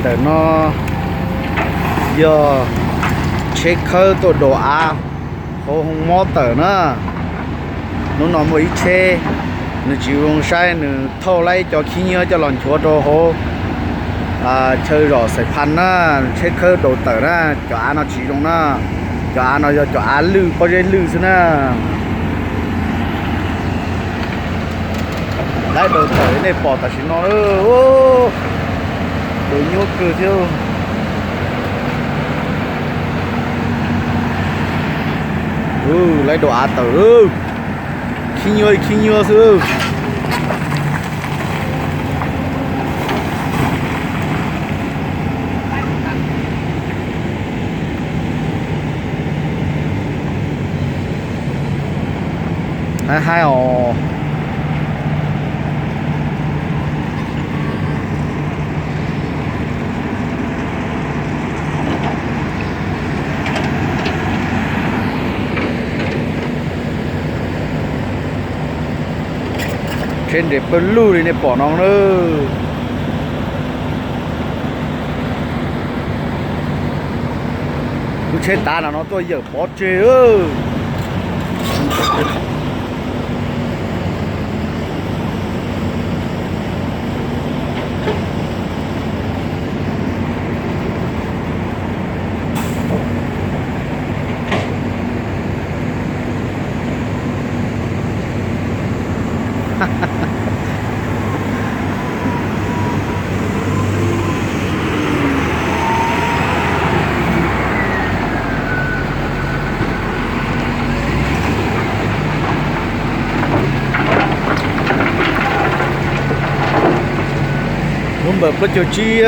Ntawm no yog tsheb khawb tuaj daus av hauv hoo mob tawm na. Hnub no muaj ib tsheb, nws tsis zoo saib, nws thauj lawm ib co khib nyiab coj los nchuav rau hauv chaw zom Xais Phas na. Tsheb khawb daus tawm na, cov av no tsis zoo na. Cov av no yog cov av lwj, pob zeb lwj xwb na. Lawv daus tawm nej pom tam sim no, daus nyuaj kawg thiab. Lawv daus av tawm, khib nyuaj khib nyuaj xwb. Haib haib os. Tsheb nres pawg lug li nej pom no na. Lub tsheb tav no no tuaj yawm pov tseg. Lub npawb plaub caug tsib,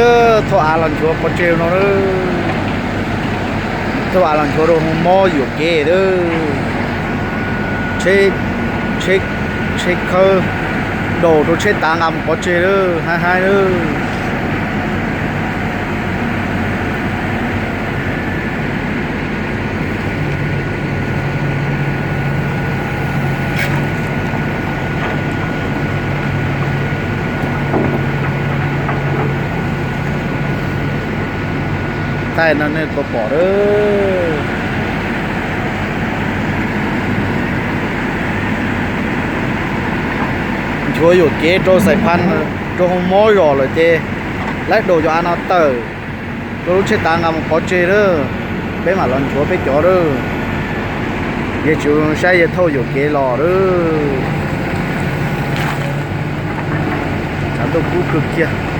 thauj av los nchuav pov tseg no. Thauj av los nchuav rau hoo mob yuam kev. Tsheb, tsheb khawb daus rau tsheb tav nqa mus pov tseg lawm, haib haib lawm. Thaij no nej puas pom lawm. Nchuav yuam kev rau Xais Phas, rau hoo mob zom lawm ces lawv daus cov av no tawm rau lub tsheb tav nqa mus pov tseg lawm. Peb mam los nchuav peb cov lawm. Yawg tsis zoo saib, yawg thauj yuam kev los lawm. Tshav ntuj kub kawg kiag.